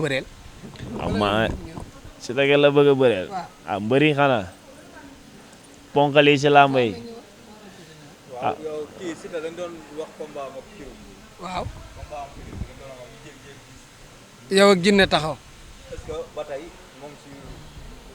bëreel. ama si tege la bëgg a bëreel. ah mbëri xanaa ponkal yi si làmb yi. waaw yow kii si dañ doon wax combat ak kii. waaw. yow ak Jinne taxaw. est-ce que ba tey moom si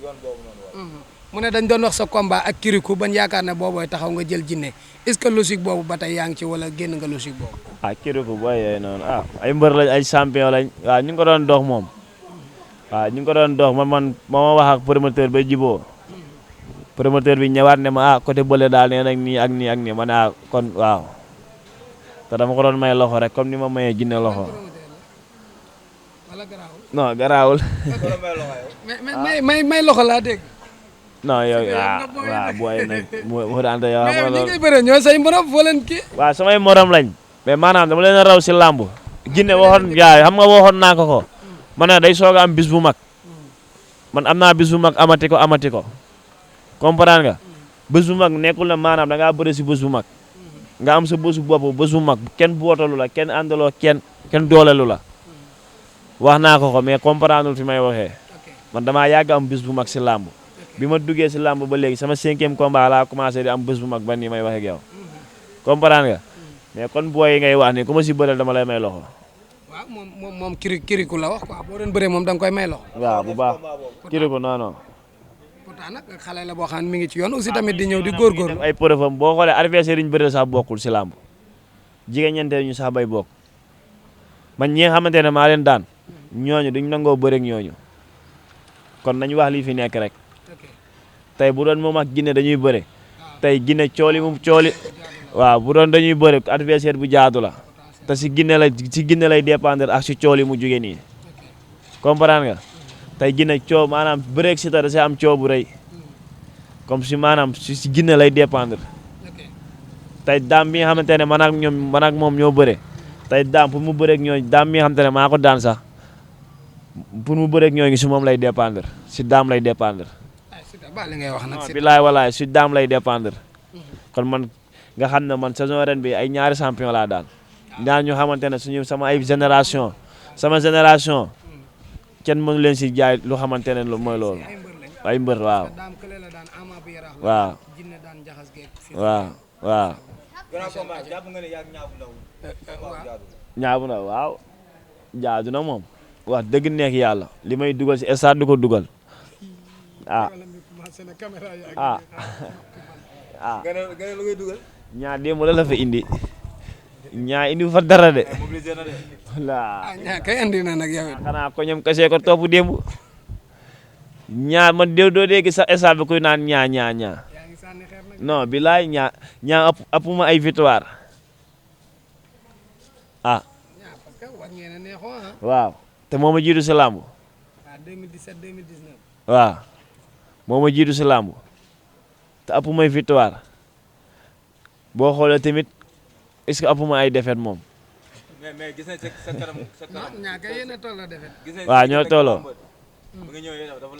yoon boobu noonu wala. mu ne dañ doon wax sa combat ak Kirikou bañ yaakaar ne boobooy taxaw nga jël Jinne est-ce que logique boobu ba tey yaa ngi ci wala génn nga logique boobu. ah Kirikou booy yooyu noonu ay mbër lañ ay champion lañ waaw ñu ngi ko doon dox moom. waaw ñu ngi ko doon dox man ma wax ak promoteur ba jiboo promoteur bi ñëwaat ne ma côté bële daal nee nag nii ak nii ak nii ma ne kon waaw te dama ko doon may loxo rek comme ni ma mayee Jinne loxo. wala garaawul. non garaawul. may loxo laa dégg. non yow waaw booy nag mu daante yow. mais ñi ngay bëre ñoo say morom foo leen kii. waaw samay morom lañ. mais maanaam dama leen a raw si làmb. Jinne waxoon yaay xam nga waxoon naa ko. ma ne day soog a am bis bu mag. man am naa bis bu mag amati ko. comprendre nga. bés bu mag nekkul na maanaam da ngaa bëre si bés bu mag. nga am sa bésu bopp bés bu mag kenn bootalu la kenn àndaloo kenn doolelu la. wax naa ko mais comprendre fi may waxee. man damaa yàgg am bis bu mag si làmb. bi ma duggee si làmb ba léegi sama 5e combat laa commencé di am bés bu mag ba nii may wax ak yow. comprendre nga. mais kon booy yi ngay wax ni ku ma si bëreel dama lay may loxo. waaw moom Kirikou la wax quoi boo doon bëree moom da nga koy may loxo. waaw bu baax Kirikou non. pourtant nag xale la boo xam ne mi ngi ci yoon aussi tamit di ñëw di góorgóorlu. ay preuve am boo xoolee adversaire yi ñu bëreel sax bokkul si làmb. jigéen ñeente ñu sax bay bokk. man ñi nga xamante ne maa leen daan. ñooñu duñ nangoo bëre ak ñooñu. kon nañu wax lii fi nekk rek. tey bu doon moom ak Jinne dañuy bëre. tey Jinne cooli. waaw bu doon dañuy bëre adversaire bu jaadu la. te si Jinne lay dépendre ak si cooli mu jóge nii. comprendre nga. tey Jinne coow maanaam bëreeg si ta da si am coow bu rëy. comme si maanaam si Jinne lay dépendre. tey daam bi nga xamante ne man ak moom ñoo bëre. tey daam pour mu bëreeg ñooñu daam bi nga xamante ne maa ko daan sax. pour mu bëreeg ñooñu si moom lay dépendre si daam lay dépendre. li ngay wax nag non bilaay walaay si daam lay dépendre. kon man nga xam ne man saison ren bi ay ñaari champion laa daan. ñaar ñu xamante ne sama ay génération. sama génération. kenn mënu leen si jaay lu xamante ne mooy loolu. ay mbër waaw. waaw. waaw. ñaabu ndaw waaw. jaadu na moom. wax dëgg neex yàlla li may dugal si stade du ko dugal. ñaa démb la fa indi. ñaa indi fa dara de. wala. ñaa kay andi na nag yow it. xanaa ko ñoom kese ko topp démb. ñaa man doo dégg sa stade bi kuy naan ñaa. non bilaay ñaa ëpp ma ay victoire. waaw. te moo ma jiitu si làmb. 2017 2019. waaw moo ma jiitu si làmb. te ëpp may victoire. boo xoolee tamit est-ce que ëpp ma ay défaite moom. mais gis nañ sa kanam ñaaka yéen a tolloo défaite. waaw ñoo tolloo. ba nga ñëwee dafa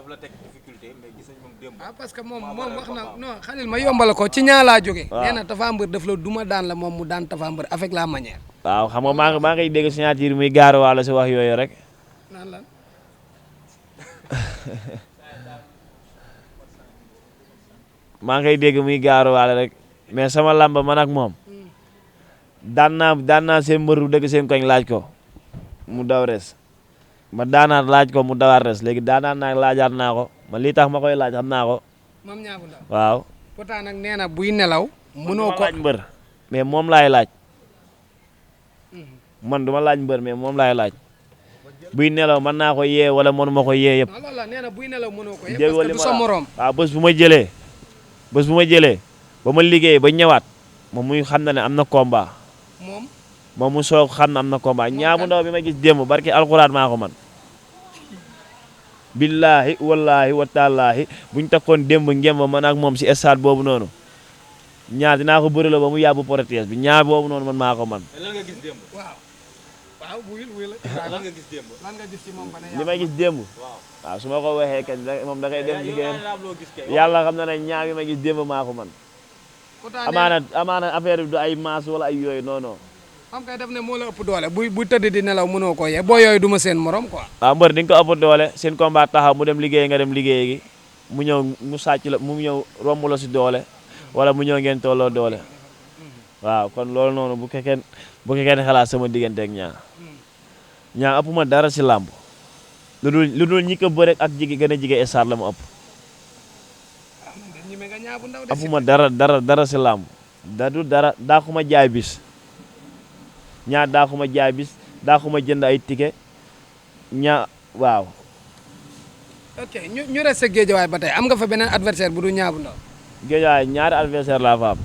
la teg difficulté mais gis nañ moom démb. parce que moom wax na non Khalil ma yombal ko ci ñaa laa jógee. nee na Tapha Mbeur daf la duma daan la moom mu daan Tapha Mbeur avec la manière. waaw xam nga maa ngi dégg signature muy gaaru wàlla si wax yooyu rek. naan lan. maa ngi dégg muy gaaru wàlla rek mais sama lamba man ak moom. daan naa seen mbëru dëgg seen koñ laaj ko mu daw res. ma daanaat laaj ko mu dawaat res léegi daanaat naa laajaat naa ko man lii tax ma koy laaj xam naa ko. moom ñaabu ndaw waaw. pourtant nag nee na buy nelaw. mënoo ko laaj mbër mais moom laay laaj. man duma laaj mbër mais moom laay laaj. buy nelaw mën naa ko yee wala mënuma ko yee yëpp. non loolu la nee na buy nelaw mënoo ko yee parce que du sa morom. waaw bés bu ma jëlee ba ma liggéey ba ñëwaat moom muy xam na ne am na combat. moom mu soog xam na am na combat ñaabu ndaw bi ma gis démb barki alxuraan maa ko man. billaahi wallaahi wataalaahi buñ takkoon démb ngem ba man ak moom si stade boobu noonu ñaar dinaa ko bëri la ba mu yàbbu protège bi ñaar boobu noonu man maa ko man. lan nga gis démb. waaw wuyul lan nga gis démb. lan nga gis ci moom ba ne li may gis démb. waaw su ma ko waxee kañ moom da ngay dem liggéeyam yàlla xam na ne ñaar bi ma gis démb maa ko man. amaana affaire bi du ay maas wala ay yooyu non non xam kay def ne moo la ëpp doole buy tëdd di nelaw mënoo ko yee boo yooyu du ma seen morom quoi. waaw mbër di nga ko ëpp doole seen combat taxaw mu dem liggéey nga dem liggéey gi mu ñëw mu sàcc la mu ñëw romb la si doole wala mu ñëw ngeen tolloo doole waaw kon loolu noonu bu kenn xalaat sama diggante ak ñaa ëpp ma dara si làmb lu dul ñi ko bëre ak jigi gën a jige estar la mu ëpp ëpp ma dara si làmb dara daa ko ma jaay bis daa ko ma jaay bis daa ko ma jënd ay ticket waaw. ok ñu resté géejawaay ba tey am nga fa beneen adversaire bu du Niang bu Ndaw. géejawaay ñaari adversaire laa fa am.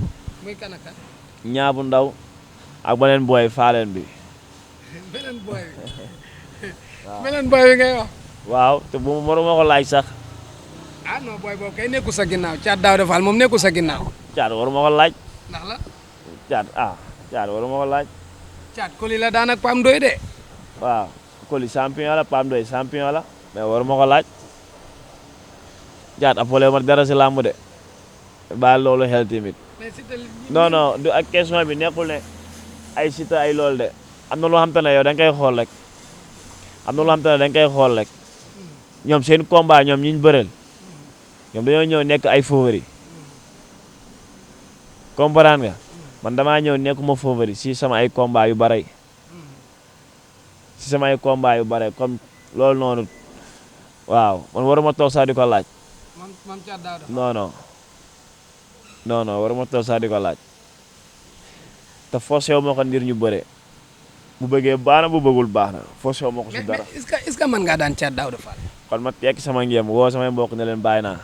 muy kan ak kan. Niang bu Ndaw ak beneen booy faaleen bi. beneen booy bi. waaw beneen booy bi ngay wax. waaw te bu ma ko laaj sax. ah non booy boobu kay nekku sa ginnaaw Thiat Daouda Fall moom nekku sa ginnaaw. Thiat waruma ko laaj. ndax la. Thiat waruma ko laaj. Thiat Koli la daan ak Pam Doy de. waaw Koli champion la Pam Doy champion la mais waruma ko laaj. Thiat appelé ma dara si làmb de ba loolu xel tamit. non du ak question bi nekkul ne ay Siteu ay loolu de am na loo xam te ne yow da nga koy xool rek ñoom seen combat ñoom ñi ñu bëreel ñoom dañoo ñëw nekk ay favori comprendre nga man damaa ñëw nekkuma favori si sama ay combat yu bare comme loolu noonu waaw man waruma toog sax di ko laaj. man Thiat Daouda. non waruma toog sax di ko laaj te forcé wu ma ko ngir ñu bëre bu bëggee baax na bu bëggul baax na forcé wu ma ko si dara. mais est-ce que mën ngaa daan Thiat Daouda Fall. kon ma tekki sama ngéem woo samay mbokk ne leen bàyyi naa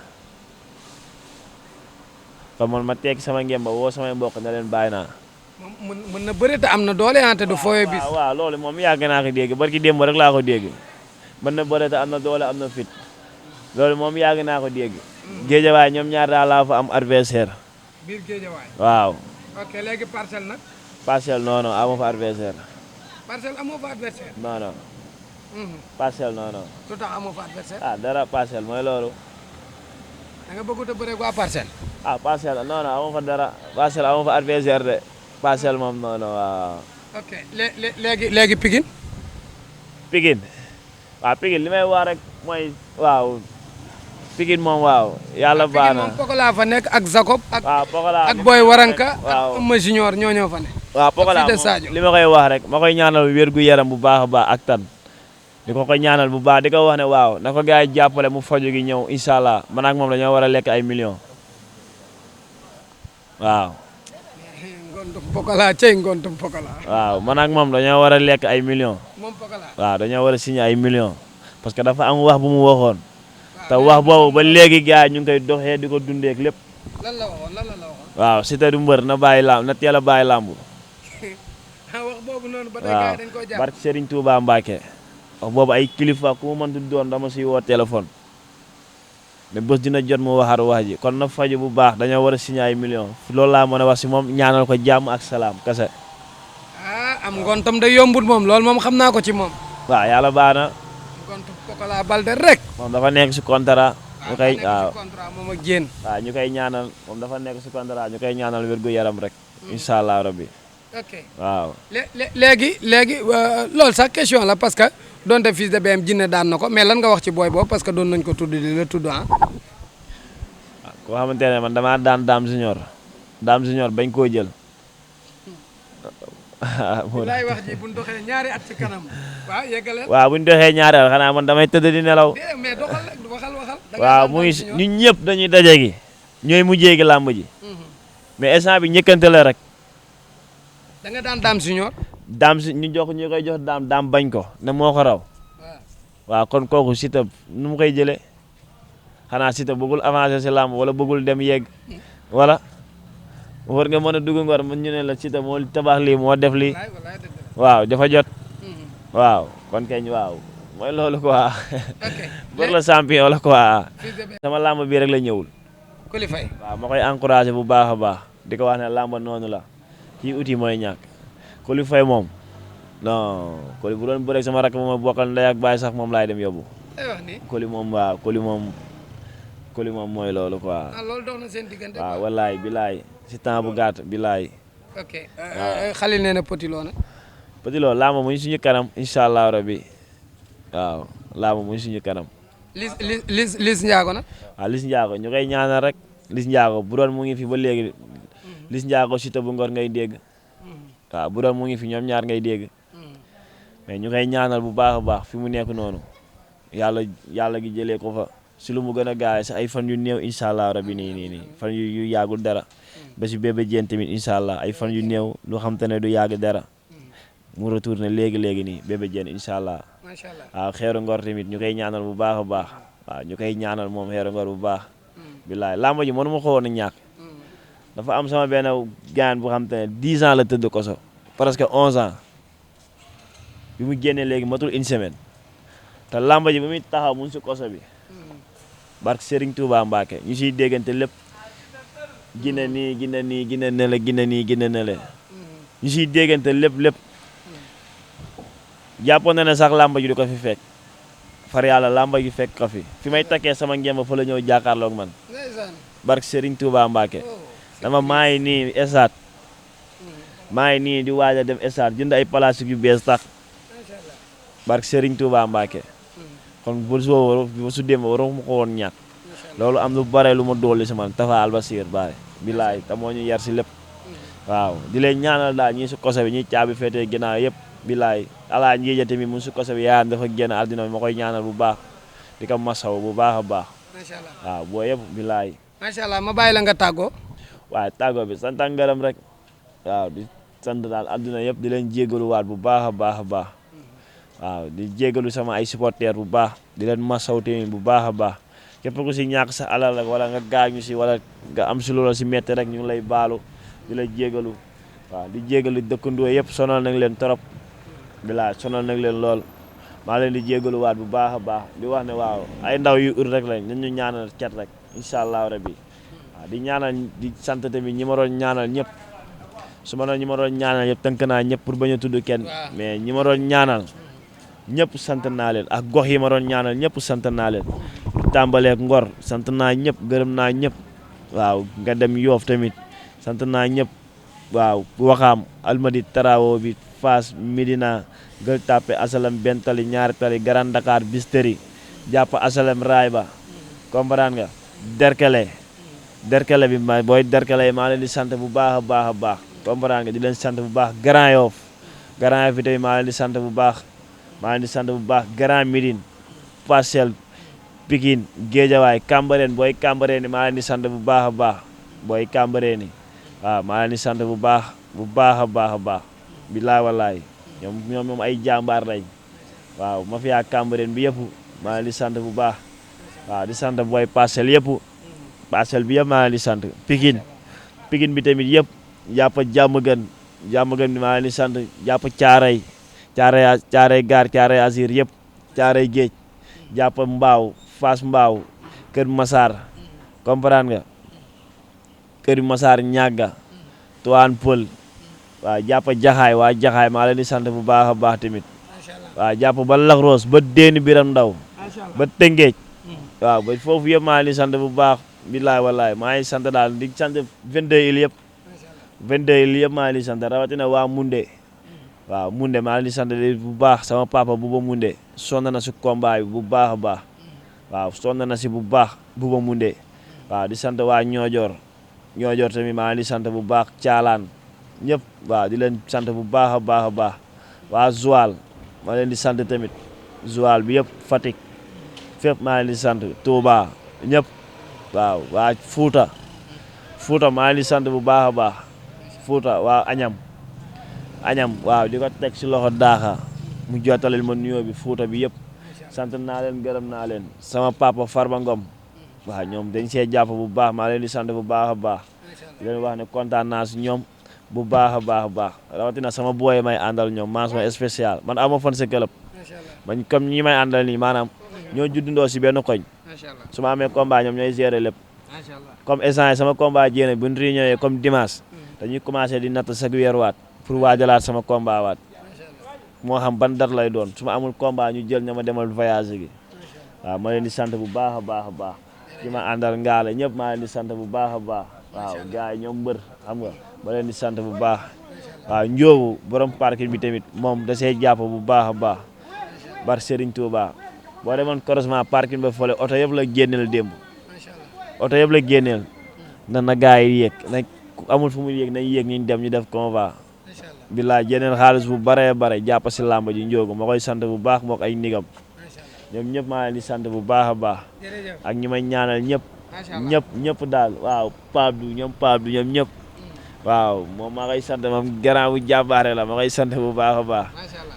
moom mën na bëre te am na doole te du fooyee bis. waaw loolu moom yàgg naa ko dégg barki démb rek laa ko dégg mën na bëre te am na doole am na fit loolu moom yàgg naa ko dégg. géejawaay ñoom ñaar daal laa fa am adversaire. biir géejawaay. waaw. ok léegi parcelle nag. parcelle non amoo fa adversaire. parcelle amoo fa adversaire. non. parcelle non. lu tax amoo fa adversaire. dara parcelle mooy loolu. da nga bëggut a bëre waa parcelle. parcelle non amoo fa dara parcelle amoo fa adversaire de parcelle moom non waaw. ok léegi Pikine. Pikine li may wax rek mooy waaw. Pikine moom waaw yàlla baax na Pikine moom Pokola fa nekk ak Jacob. Pokola ak Boy Waranka. waaw ak Eumeu Junior ñoo fa ne. waaw Pokola moom li ma koy wax rek ma koy ñaanal wér gu yaram bu baax a baax ak tan di ko ñaanal bu baax di ko wax ne waaw na ko gars yi jàppale mu faju gi ñëw incha allah man ak moom dañoo war a lekk ay millions waaw. ngontum Pokola cey ngontum Pokola. waaw man ak moom dañoo war a lekk ay millions. moom Pokola. waaw dañoo war a signé ay millions parce que dafa am wax bu mu waxoon. te wax boobu ba léegi gars yi ñu ngi koy doxee di ko dundee ak lépp. lan la waxoon. waaw Siteu du mbër na bàyyi lamb na teel a bàyyi lamb. wax boobu noonu ba tey gars yi dañ koy jàpp. barke Serigne Touba Mbacke. wax boobu ay kilifa ku mu mënti doon dama siy woo téléphone. mais bés dina jot mu waxaat wax ji kon na faju bu baax dañoo war a signé ay millions loolu laa mën a wax si moom ñaanal ko jàmm ak salaam kese. am ngontam da yombut moom loolu moom xam naa ko ci moom. waaw yàlla baax na. ngontum Pokola Balde rek. moom dafa nekk si contrat. ñu koy waaw moom ak Diène. waaw ñu koy ñaanal moom dafa nekk si contrat ñu koy ñaanal wér gu yaram rek. incha allah rabbi. ok waaw. léegi loolu sax question la parce que donte fils de BM jinne daan na ko mais lan nga wax ci booy boobu parce que doon nañ ko tudd di la tudd waaw koo xamante ne man damaa daan Dame Junior bañ koo jël. laay wax ji bu ñu doxee ñaari at ci kanam waaw yeggaleel. waaw bu ñu doxee ñaari at xanaa man damay tëdd di nelaw. mais doxal rek waxal. waaw muy ñun ñëpp dañuy daje gi. ñooy mujjee gi làmb ji. mais instant bi ñëkkante la rek. da nga daan Dame Junior. ñu koy jox Dame bañ ko ne moo ko raw. waaw kon kooku Siteu nu mu koy jëlee xanaa Siteu bëggul avancer si làmb wala bëggul dem yegg wala. war nga mën a dugg ngor ñu ne la Siteu moo tabax lii moo def lii waaw dafa jot waaw kon keñ waaw mooy loolu quoi bër la champion la quoi sama làmb bii rek la ñëwul Coly Faye waaw ma koy encouragé bu baax a baax di ko wax ne làmb noonu la kii uti mooy ñàkk Coly Faye moom non Coly bu doon bëre sama rakk bu ma bokkal ndey ak baay sax moom laay dem yóbbu Coly moom waaw Coly moom mooy loolu quoi loolu dox na seen diggante waaw wallaay bilaay si temps bu gàtt bilaay ok Khalil nee na Petit Lo nag Petit Lo làmb mu ngi suñu kanam incha allah rabi waaw làmb mu ngi suñu kanam. Liss Ndiago nag. waaw Liss Ndiago ñu koy ñaanal rek Liss Ndiago bu doon mu ngi fi ba léegi Liss Ndiago Siteu bu Ngor ngay dégg waaw bu doon mu ngi fi ñoom ñaar ngay dégg mais ñu koy ñaanal bu baax a baax fi mu nekk noonu yàlla gi jëlee ko fa si lu mu gën a gaawee si ay fan yu néew incha allah rabi nii fan yu yàggul dara ba si Bébé Diène tamit incha allah ay fan yu néew lu xam te ne du yàgg dara mu retourné léegi nii Bébé Diène incha allah. macha allah waaw Xeeru Ngor tamit ñu koy ñaanal bu baax a baax waaw ñu koy ñaanal moom Xeeru Ngor bu baax. bilaay làmb ji mënu ma ko woon a ñàkk. dafa am sama benn gaan bu xam te ne 10 ans la tëdd koso presque 11 ans bi mu génnee léegi matul une semaine te làmb ji bi muy taxaw mu ngi si koso bi. barke Serigne Touba Mbacke ñu siy déggante lépp gina nii gina nii gina nele gina nii gina nele ñu siy déggante lépp jàppoon na ne sax làmba ji du ko fi fekk far yàlla làmba ji fekk ko fi may takkee sama ngemba fa la ñëw jàkkaarloog man barke Serigne Touba Mbacke dama maa ngi nii esaat maa ngi nii di waaj a dem esaat jënd ay plastique yu bees tax barke Serigne Touba Mbacke kon bu su démb waru ma ko woon ñàkk loolu am lu bare lu ma dolli si man Tafa Albasir baare bilaay te moo ñu yar si lépp waaw di leen ñaanal daal ñii si koso bi ñi caabi féetee ginnaaw yëpp bilaay alaa njiija tamit mu si koso bi yaayam dafa génn àddina ma koy ñaanal bu baax di ko masaw bu baax a baax macha allah waaw boo yëpp bilaay macha allah ma bàyyi la nga tàggoo. waaye tàggoo bi sant ak ngërëm rek waaw di sant daal àdduna yëpp di leen jégaluwaat bu baax a baax a baax waaw di jégalu sama ay supporters bu baax di leen masaw tamit bu baax a baax képp ku si ñàkk sa alal rek wala nga gaañu si wala nga am si loola si métti rek ñu ngi lay baalu di la jégalu waaw di jégalu dëkkandoo yëpp sonal nañ leen trop bilaay sonal nañ leen lool maa leen di jégaluwaat bu baax a baax di wax ne waaw ay ndaw yu ur rek lañ nañ ñu ñaanal cat rek incha allah rabbi waaw di ñaanal di sant tamit ñi ma doon ñaanal ñëpp su ma doon ñi ma doon ñaanal yëpp tënk naa ñëpp pour bañ a tudd kenn mais ñi ma doon ñaanal ñëpp sant naa leen ak gox yi ma doon ñaanal ñëpp sant naa leen lu tàmbaleek Ngor sant naa ñëpp gërëm naa ñëpp waaw nga dem Yoof tamit sant naa ñëpp waaw Waxaam Almadi Tarawo bi Fass Médina Gueule Tapée Asalem Bentali ñaari tali Grand Dakar Bisteri jàpp Asalem Raay ba comprendre nga Derkele bi ma booy Derkele yi maa leen di sant bu baax a baax a baax comprendre nga di leen sant bu baax Grand Yoff bi tamit maa leen di sant bu baax Grand Médine Parcelles Pikine Guédiawaye Cambérène booy Cambérène maa leen di sant bu baax a baax booy Cambérène waaw maa leen di sant bu baax a baax bilaay walaay ñoom ay jàmbaar lañ waaw ma fiyaa Cambérène bi yëpp maa leen di sant bu baax waaw di sant booy Parcelles yëpp Parcelles bi yëpp maa leen di sant Pikine bi tamit yëpp jàpp jàmm gën bi maa leen di sant jàpp caaray gaar caaray asir yëpp caaray géej jàpp mbaaw Fass mbaaw Kër Massar comprendre nga Kër Massar ñàgga Tuwaan Pël waaw jàpp jaxaay maa leen di sant bu baax a baax tamit waaw jàpp ba Lac-Rose ba Déni Biram Ndaw ba Tëngéej waaw ba foofu yëpp maa leen di sant bu baax billaay wallaay maa ngi sant daal di sant 22 îles yëpp 22 îles yëpp maa ngi leen di sant rawatina waa Munde waaw Munde maa ngi leen di sant bu baax sama papa Buba Munde sonn na si combat bi bu baax a baax waaw sonn na si bu baax Buba Munde waaw di sant waa Ñoojoor tamit maa ngi leen di sant bu baax Caalaan ñëpp waaw di leen sant bu baax a baax waa Joal maa leen di sant tamit Joal bi yëpp Fatick fépp maa leen di sant Touba ñëpp waaw waa Fuuta maa leen di sant bu baax a baax Fuuta waa Añam waaw di ko teg si loxo daaxa mu jottalil ma nuyoo bi Fuuta bi yëpp sant naa leen gërëm naa leen sama papa Farba Ngom waaw ñoom dañ see jàpp bu baax maa leen di sant bu baax a baax di leen wax ne kontaan naa si ñoom bu baax a baax rawatina sama booy may àndal ñoom mention spéciale man ama fan sa club man comme ñi may àndal nii maanaam ñoo juddundoo si benn koñ su ma amee combat ñoom ñooy gérer lépp comme instant sama combat jéene bu ñu réunion comme dimanche dañuy commencé di natt chaque weer waat pour waajalaat sama combat waat moo xam ban date lay doon su ma amul combat ñu jël ña ma demal voyage gi waaw ma leen di sant bu baax a baax ki ma àndal ngaale ñëpp maa leen di sant bu baax a baax waaw gars yi ñoom mbër xam nga ma leen di sant bu baax waaw Ndiobu borom parking bi tamit moom da see jàpp bu baax a baax bar Serigne Touba boo demoon croisement parking ba fële oto yëpp la génneel démb oto yëpp la génneel na gaa yi yéeg nañ amul fu mu yéeg nañ yéeg ñu dem ñu def convoi billaay génneel xaalis bu bare jàpp si làmb ji Ndiogu ma koy sant bu baax mook ay nigam ñoom ñëpp maa leen di sant bu baax a baax ak ñi may ñaanal ñëpp daal waaw Pape du ñoom ñëpp waaw moom maa koy sant moom grand bu jàmbaare la ma koy sant bu baax a baax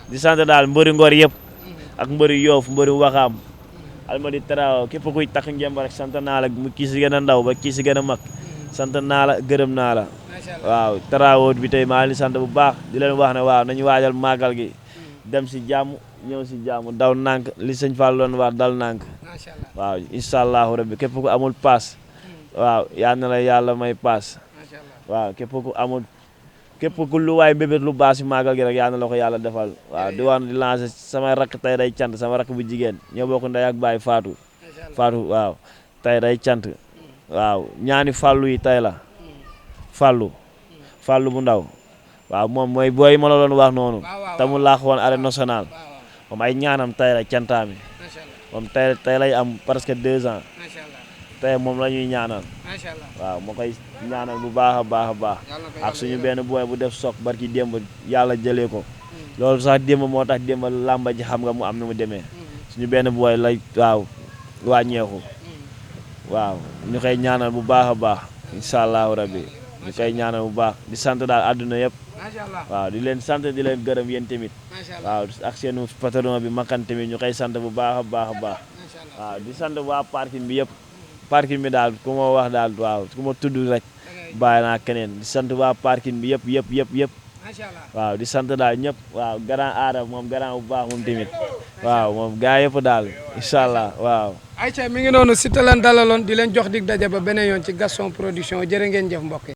di sant daal mbëri Ngor yëpp ak mbëri Yoof mbëri Waxaam Almadi Taraaw képp kuy takk ngemb rek sant naa la mu kii si gën a ndaw ba kii si gën a mag sant naa la gërëm naa la waaw Taraaw bi tey maa ngi sant bu baax di leen wax ne waaw nañu waajal màggal gi dem si jàmm ñëw si jàmm daw nànk li sëñ Fall doon wax dal nànk waaw incha allahu rabbi képp ku amul paas waaw yal na la yàlla may paas waaw képp ku lu waay bébét lu baax si màggal gi rek yal na la ko yàlla defal waaw di wax di lancer sama rakk tey day cant sama rakk bu jigéen ñoo bokk ndey ak baay Fatou waaw tey day cant waaw ñaani fàllu yi tey la fàllu bu ndaw waaw moom mooy booy ma la doon wax noonu te mu laax woon arène nationale moom ay ñaanam tey la cantaami moom tey lay am presque 2 ans tey moom la ñuy ñaanal waaw moo koy ñaanal bu baax a baax ak suñu benn booy bu def sok barki démb yàlla jëlee ko loolu sax démb moo tax démb làmba ji xam nga mu am na mu demee suñu benn booy lay waaw wàññeeku waaw ñu koy ñaanal bu baax a baax incha allahu rabbi ñu koy ñaanal bu baax di sant daal àdduna yëpp waaw di leen sant di leen gërëm yéen tamit waaw ak seen patron bi Makan tamit ñu koy sant bu baax a baax waaw di sant waa parking bi yëpp parking bi daal ku ma wax daal waaw ku ma tudd rek bàyyi naa keneen di sant waa parking bi yëpp waaw di sant daal ñëpp waaw grand aada moom grand bu baax moom tamit waaw moom gaa yëpp daal incha allah waaw. ayca mi ngi noonu Siteu lan dalaloon di leen jox dig daje ba beneen yoon ci Gaston Production jërë ngeen jëf mbokk yi